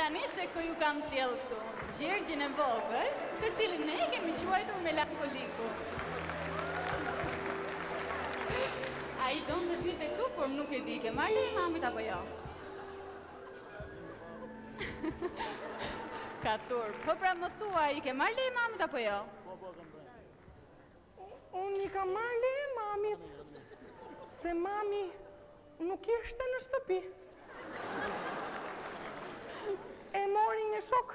tani se kë ju kam sjellë këtu. Gjergjin e vogël, të cilin ne e kemi quajtur melankoliku. Ai donte të vinte këtu, por nuk e di, ke marrë leje mamit apo jo? Ka turp. Po pra më thuaj, i ke marrë leje mamit apo jo? Po, po, kam marrë. Unë i kam marrë leje mamit, se mami nuk ishte në shtëpi. E mori një shok.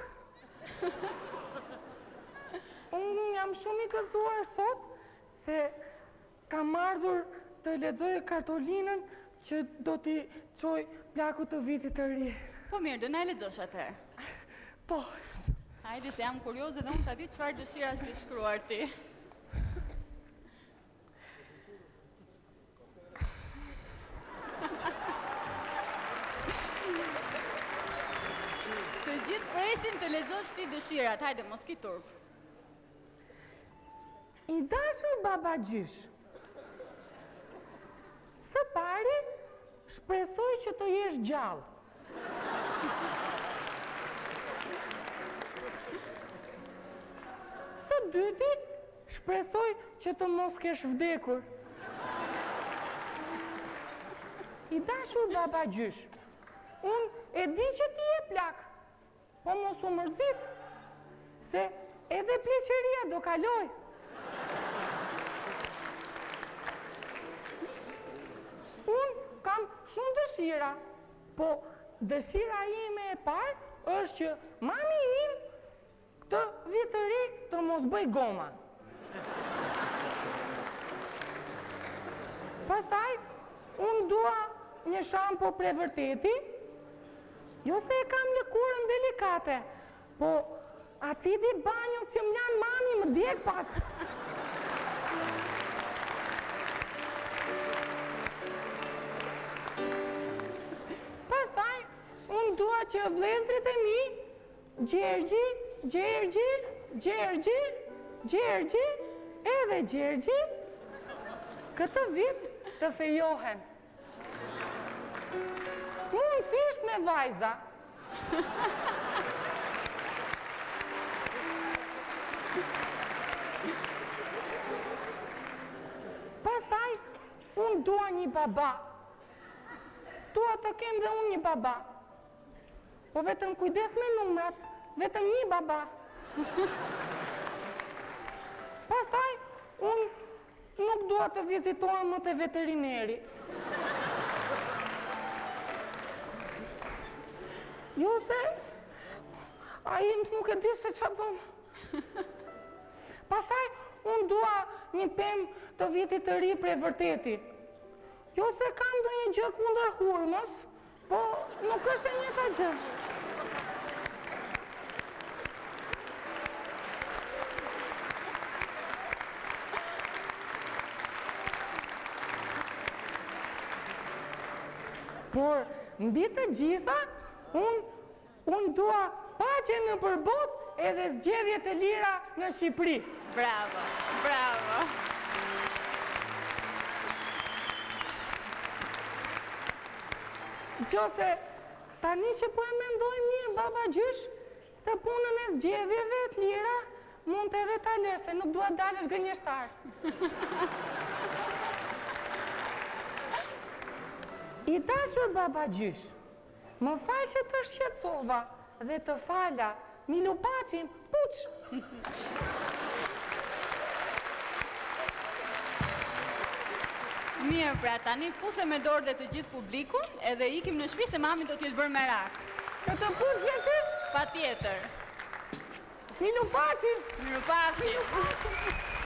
Unë jam shumë i gëzuar sot, se kam ardhur të lexoj kartolinën që do t'i çoj plakut të vitit të ri. Po mirë, do na e lexosh atëherë. Po. Hajde se jam kurioze dhe unë ta di çfarë dëshirash ke shkruar ti. Të gjithë presin të lexosh ti dëshirat. Hajde, mos ki turp. I dashur babagjysh, së pari shpresoj që të jesh gjallë. Së dyti, shpresoj që të mos kesh vdekur. I dashur babagjysh, unë e di që ti je plak, Po mos u mërzit, se edhe pleqëria do kalojë. Unë kam shumë dëshira, po dëshira ime e parë është që mami im këtë vit të ri të mos bëjë goma. Pastaj, unë dua një shampo prej vërteti, jo se e kam lëkurën delikate, po acidi i banjos që më lan mami më djeg pak. Pastaj, unë dua që vëllezërit e mi Gjergji, Gjergji, Gjergji, Gjergji, edhe Gjergji, këtë vit të fejohen. Mundësisht me vajza. Pastaj, unë dua një baba. Dua të kem dhe unë një baba. Po vetëm kujdes me numrat, vetëm një baba. Pastaj, unë nuk dua të vizitohem më te veterineri. Jo se, ai nuk e di se ça bën. Pastaj, unë dua një pemë të vitit të ri prej vërteti. Jo se kam ndonjë gjë kundër hurmës, Po, nuk është e njëjta gjë. Por, mbi të gjitha, unë unë dua paqe nëpër botë edhe zgjedhje të lira në Shqipëri. Bravo, bravo. Qose, tani që po e mendoj mirë, babagjysh, këtë punën e zgjedhjeve të lira, mund edhe ta lërë, se nuk dua të dalësh gënjeshtar. I dashur babagjysh, më fal që të shqetësova dhe të fala, mirupafshim, puç! Mirë, pra tani puthe me dorë dhe të gjithë publikun edhe ikim në shtëpi se mami do të jetë bërë merak. Të të puth dhe ty? Patjetër. Mirupafshim! Mirupafshim!